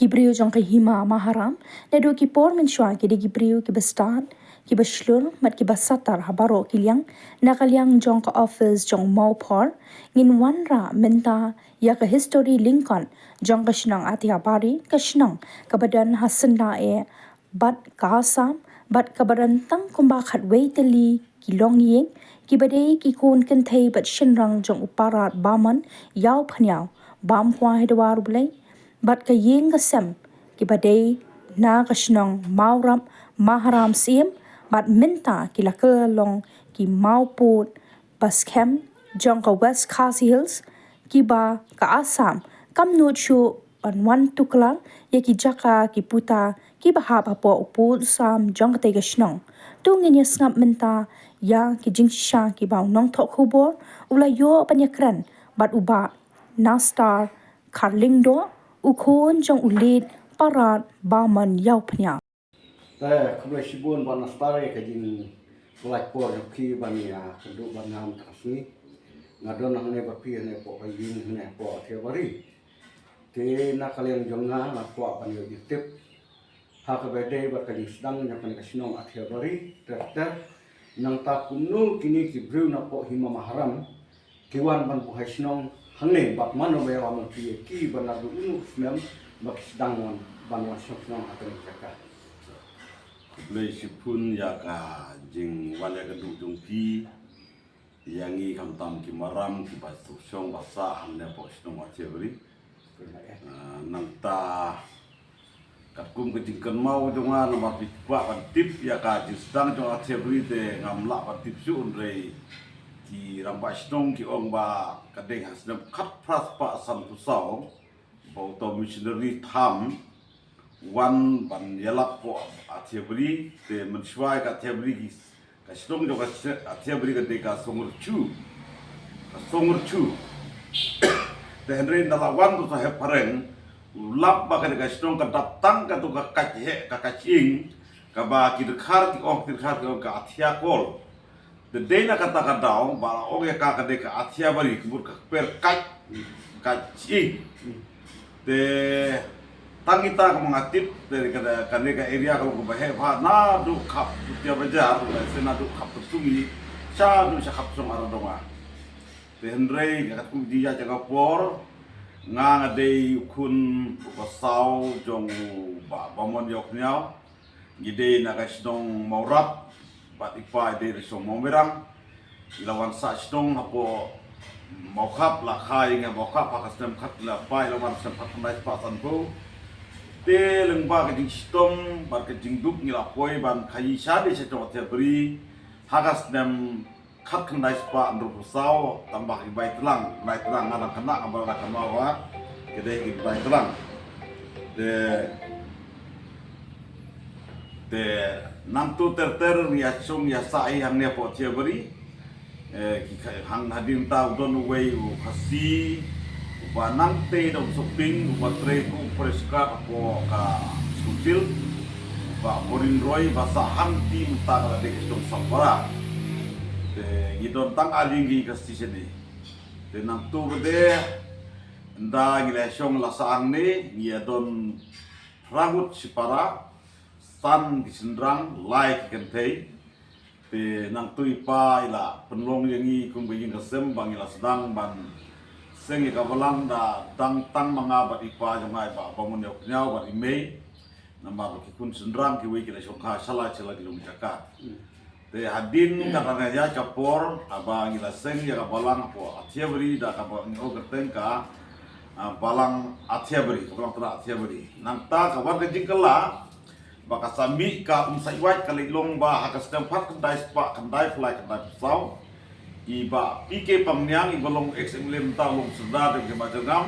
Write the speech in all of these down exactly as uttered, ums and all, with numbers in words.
Ki briew jong ka Hima Maharam, naduh ki por mynshuwa ki dei ki briew kiba stad, kiba shlur, bad kiba satar ha baroh ki liang, na ka liang jong ka office jong u Mawphor, ngin wanrah mynta ïa ka history lyngkot jong ka shnong Athiabari, ka shnong kaba don ha syndah eh bad ka Assam, bad kaba don tang kumba khatwei tylli ki longïing, kiba dei ki khun kynthei bad shynrang jong u Parat Bamon Ïawphniaw, bam kwah ha dwar U Blei, bad ka ïing ka sem, kiba dei na ka shnong Mawrap Maharam Syiem, bad mynta ki la kylla long ki mawpud ba skhem jong ka West Khasi Hills, kiba ka Assam kam nud shuh ban wan tuklar ïa ki jaka ki puta kiba hap hapoh u pud u sam jong katei ka shnong. To ngin ïa sngap mynta ïa ki jingshisha kiba u nongthoh khubor u la ïoh ban ïakren bad u Bah Nastar Kharlyngdoh, u khun jong u late Parat Bamon Ïawphniaw. Te khublei shibun Bah Nastar ïa ka jingpyllait por jong phi ban ïa kynduh bad nga mynta ka sngi. Nga don hangne bad phi hangne hapoh ka ïing hangne hapoh Athiabari. Te na ka liang jong nga nga kwah ban ïoh jingtip ha kaba ïadei bad ka jingsdang jong kane ka shnong Athiabari ter ter. Nangta kumno kine ki briew napoh Hima Maharam ki wan ban buh ha shnong hangne bad mano ba ïa wan ban plie ki ban naduh unu snem ba ki sdang wan ban wan shnong shnong ha kane ka jaka. Khublei shibun ïa ka jingwan ïakynduh jong phi ïa ngi khamtam ki Maharam kiba shong ba sah hangne hapoh shnong Athiabari. Ah, nangta katkum ka jingkynmaw jong nga namar phi kwah ban tip ïa ka jingsdang jong Athiabari te ngam lah ban tip shuh hynrei ki rangbah shnong ki ong ba ka dei ha snem khatphra spah sanphew saw ba uto u missionary Tham wan ban ïalap hapoh Athiabari te mynshuwa ka Athiabari ki Ka shnong jong ka Athiabari ka dei ka Songrchu. Ka Songrchu. Te hynrei ynda la wan uto u sahep phareng u lap ba ka dei ka shnong ka dap tang katto ka kait heh ka kait ïing kaba ki dkhar ki ong ki dkhar ki ong ka Athiakol. Te dei na kata ka daw ba la ong ïa ka ka dei ka Athiabari ka mut ka kper kait kait ïing. Te tang kita ka ma nga tip te kane ka area ka long kaba heh bha naduh khap Putia Bajar lehse naduh khap Pyrthung sha duh sha khap Shong Aradonga. Te hynrei katkum jingïaid jong ka por nga nga dei u khun uba saw jong u Bah Bamon Ïawphniaw. Ngi dei na ka shnong Mawrap bad i pa i dei na shnong Mawmirang. I la wan sah shnong hapoh Mawkhap, la kha ïing ha Mawkhap ha ka snem khat, i la pa i la wan snem khatkhyndai spah sanphew. Te lyngba ka jingshitom bad ka jingduk ngi la poi ban khaïi sha dei sha jong Athiabari ha ka snem khatkhyndai spah hynriewphew saw, tang ba ki bai tlang, bai tlang nga dang khynnah nga ba la kynmaw ba ki dei ki bai tlang. Te te nangtu ter ter ngi ïa shong ïa sah hi hangne hapoh Athiabari. Ki hang hadien ta u don uwei u Khasi uba nang tei da u Sohping uba trei kum forest guard hapoh ka Skultil. Bah Morin Roy ba sah hangtei mynta ka la dei ka shnong Sampara. Te ngi don tang ar ïing ki Khasi shane. Te nangtu ba dei ynda ngi la shong la sah hangne ngi ïa don phra ngut shipara, san ki shynrang, lai ki kynthei. Te nangtu i pa i la pynlong ïa ngi kum ka ïing ka sem ba ngi la sdang ban seng ïa ka balang da dang tang ma nga bad i pa jong nga i Bah Bamon Ïawphniaw bad i mei. Namar ki khun shynrang kiwei ki la shongkha sha la sha la ki long jaka. Te hadien kata nga ïaid ka por haba ngi la seng ïa ka balang hapoh Athiabari da kaba ngi ong kyrteng ka balang Athiabari, ka balang tnat Athiabari. Nangta ka wan ka jingkylla ba ka sa mih ka Umsaiwait ka leit long ba ha ka snem khatkhyndai spah khyndai phew lai khyndai phew saw. I Bah P K Pangniang i ba long ex M L A mynta u long Sordar jong ka Hima Jyrngam.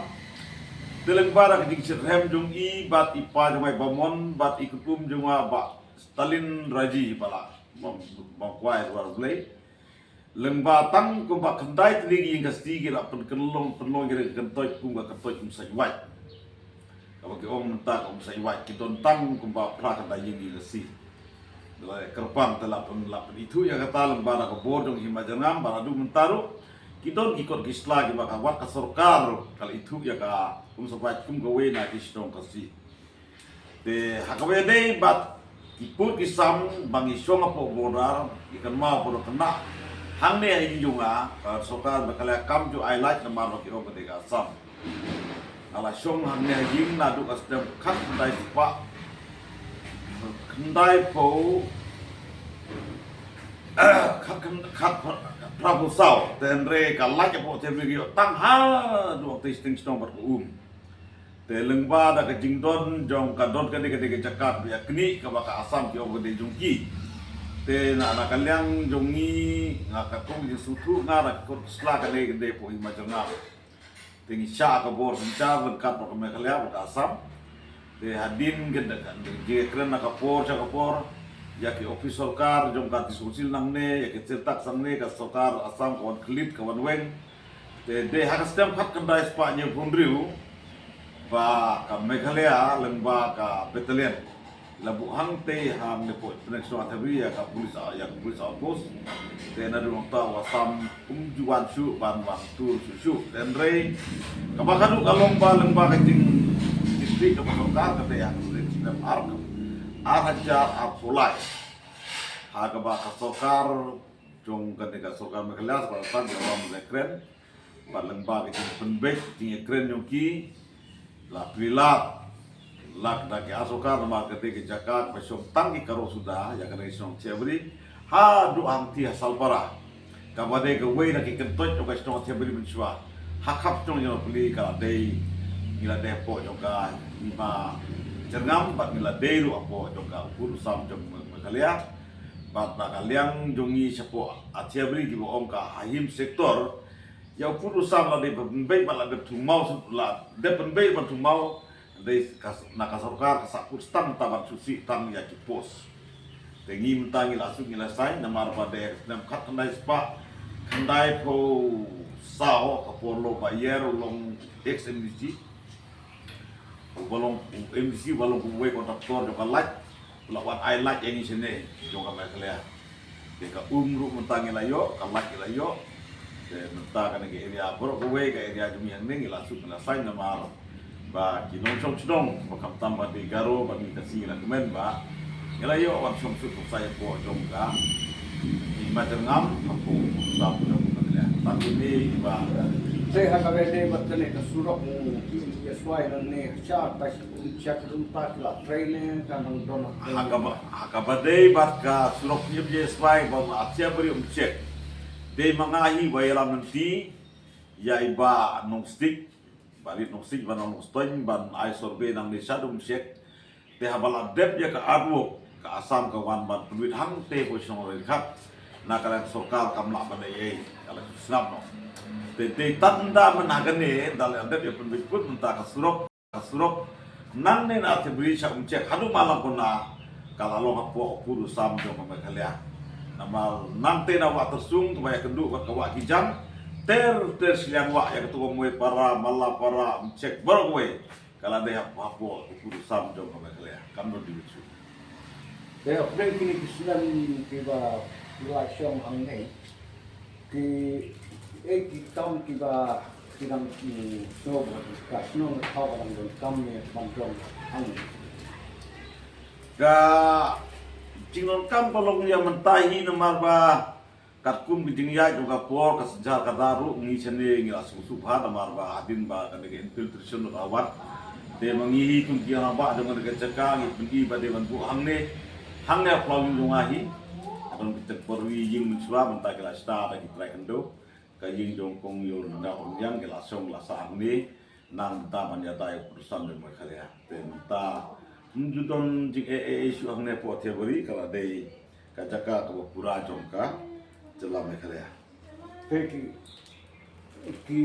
Te lyngba da ka jingshitrhem jong i bad i pa jong i Bah Bamon bad i kut um jong nga Bah Stalin Raji ba la bam kwai ruar blei. Lyngba tang kumba khyndai tylli ki ïing Khasi ki la pynkyllong pynlong ïa ka kyntoit kum ka kyntoit Umsaiwait. Kaba ki ong mynta ka Umsaiwait ki don tang kumba phra khyndai ïing ki Khasi. Kyrpang te la pyn la pynithuh ïa kata lyngba da ka bor jong Hima Jyrngam ba la dum mynta ruh ki don ki kot ki sla kiba ka wat ka sorkar ka la ithuh ïa ka Umsaiwait kum kawei na ki shnong Khasi. Te ha kaba ïadei bad ki pud ki sam ba ngi shong hapoh border, ngi kynmaw ba ruh kane hangne ha ïing jong nga, ka sorkar Meghalaya kam ju ai lait namar ba ki ong ka dei ka Assam. Nga la shong hangne ha ïing naduh ka snem khatkhyndai spah khyndaiphew, khat khat phraphew saw, te hynrei ka lait hapoh Thebri ka ïoh tang haduh hangtei shiteng shnong bad ka um. Te lyngba da ka jingdon jong ka don kane ka dei ka jaka ba ïa kane kaba ka Assam ki ong ka dei jong ki. Te na na ka liang jong ngi nga ka kong jingsngewthuh nga na ka kot sla kane ka dei hapoh Hima Jyrngam. Te ngi shah ka bor synshar ryngkat bad ka Meghalaya bad ka Assam. Te hadien ka da ka jingkren na ka por sha ka por ïa ki ophis sorkar jong ka District Council nangne, ïa ki Sirtak nangne, ka sorkar Assam ka wan khlid ka wan weng. Te dei ha ka snem khatkhyndai spah hynñiewphew hynriew ba ka Meghalaya lyngba ka battalion la buh hangtei hangne hapoh pdeng shnong Thebri ïa ka police, ïa ka police outpost. Te naduh nangta u Assam um ju wan shuh ban wan tur shuh shuh. Te hynrei kaba ka duh ka long ba lyngba ka jingtip jong ka sorkar ka dei ha ka snem ar, ar hajar arphew lai ha kaba ka sorkar jong kane ka sorkar Meghalaya, sorkar Assam, ka wan ïakren bad lyngba ka jingpynbeit jingïakren jong ki, la plie lad, lad da ki ar sorkar namar ka dei ka jaka kaba shong tang ki Garo suda ïa kane ka shnong Thebri haduh hangtei ha Salpara, kaba dei kawei na ki kyntoit jong ka shnong Thebri mynshuwa. Ha khap shnong jong pli ka la dei, ngi la dei hapoh jong ka Hima Jyrngam bad ngi la dei ruh hapoh jong ka u pud u sam jong Meghalaya. Bad na ka liang jong ngi shapoh Athiabri kiba ong ka Hahim sector, ïa u pud u sam la dei pynbeit bad la dep thungmaw, la dep pynbeit bad thungmaw, dei ka, na ka sorkar ka sah put stamp ta ban shu sih tang ïa ki post. Te ngi mynta ngi la suk ngi la sign namar ba dei snem khatkhyndai spah khyndaiphew saw ka por lo ba ïer u long ex M D C. Uba long u M D C uba long uwei kontraktor jong ka lait, u la wan ai lait ïa ngi shane jong ka Meghalaya. Te ka um ruh mynta ngi la ïoh, ka lait ngi la ïoh. Te mynta kane ka area baroh kawei ka area jong ngi hangne ngi la suk ngi la sign namar ba ki nongshong shnong ba khamtam ba dei Garo ba ngi Khasi ngi la kmen ba ngi la ïoh wan shong suk suk sa ïa poh jong ka Hima Jyrngam hapoh sap jong ka Meghalaya. Tang kine ba. Te ha kaba dei bad kane ka surok, ki ïa swai nangne ha Umchek, Umchek, Umchek, la trei ne ka nang don ha kaba, ha kaba dei bad ka surok P M J S Y ba Athiabari Umchek. Dei ma nga hi ba ïalam lynti ïa i Bah Nongstieh, Bah Rit Nongstieh, Bah Nongstoiñ ban ai survey nangne sha Umchek. Te haba la dep ïa ka artwork, ka Assam ka wan ban pynwit hangtei hapoh shnong Raikhat. Na ka liang sorkar kam lah ban ai ei, ka la sngap noh. Te dei tang da mynta kane da la dep ïa pynwit put mynta ka surok, ka surok nangne na Athiabari sha Umchek haduh Malangkona ka la long hapoh u pud u sam jong ka Meghalaya. Namar nangtei na Wah Tyrsung kaba ïakynduh bad ka Wah Kijan, ter ter shiliang wah ïa katu ka Moipara, Malapara, Umchek baroh kawei. Ka la dei hap, hapoh u pud u sam jong ka Meghalaya. Kam don division. Te hapdeng kine ki snem kiba ki la shong hangne, ki, eh, ki kam kiba ki dang, mm, snow ba ka snow ka thaw ka dang don kam ne ban don hangne. Ka jingdonkam ka long ïa mynta hi namar ba katkum ka jingïaid jong ka por ka synshar ka da ruh ngi shane ngi la sngewsuk bha namar ba hadien ba kane ka infiltration ruh ka wan. Te ma ngi hi kum ki rangbah jong kane ka jaka ngi pyni ba dei ban buh hangne. Hangne ha phyllaw ïing jong nga hi ka don ka temporary ïing mynshuwa, mynta ki la shna da ki trai khyndew. Ka ïing jong kong Ïew Rynda Pynbiang ki la shong la sah hangne. Nangta ban ïada ïa u pud u sam jong Meghalaya. Te mynta ym ju don jingeh ei ei shuh hangne hapoh Athiabari, ka la dei ka jaka kaba pura jong ka jylla Meghalaya. Te ki, ki,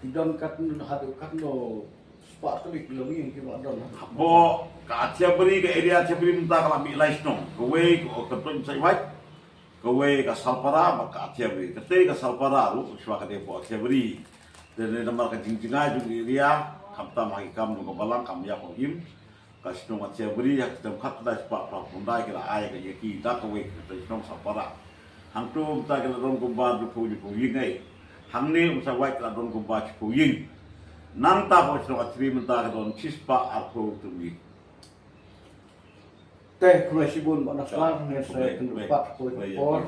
ki don katno haduh katno spah tylli ki longïing kiba don haduh? Hapoh ka Athiabari, ka area Athiabari mynta ka la mih lai shnong. Kawei ka Kyntoit Msaiwait, kawei ka Salpara bad ka Athiabari. Katei ka Salpara ruh shuwa ka dei hapoh Athiabari. Te namar ka jingjngai jong ka area, khamtam ha ki kam jong ka balang kam ïap kam im. Ka shnong Athiabari ha ka snem khatkhyndai spah phra phew khyndai ki la ai ka ïa ki da kawei ka shnong Salpara. Hangto mynta ki la don kumba hynriewphew hynñiewphew ïing ei. Hangne Umsaiwait ki la don kumba shiphew ïing. Nangta hapoh shnong Athiabari mynta ki don shispah arphew hynriew ïing. Te khublei shibun ba na sla ngin sa ïa kynduh pat khublei shibun.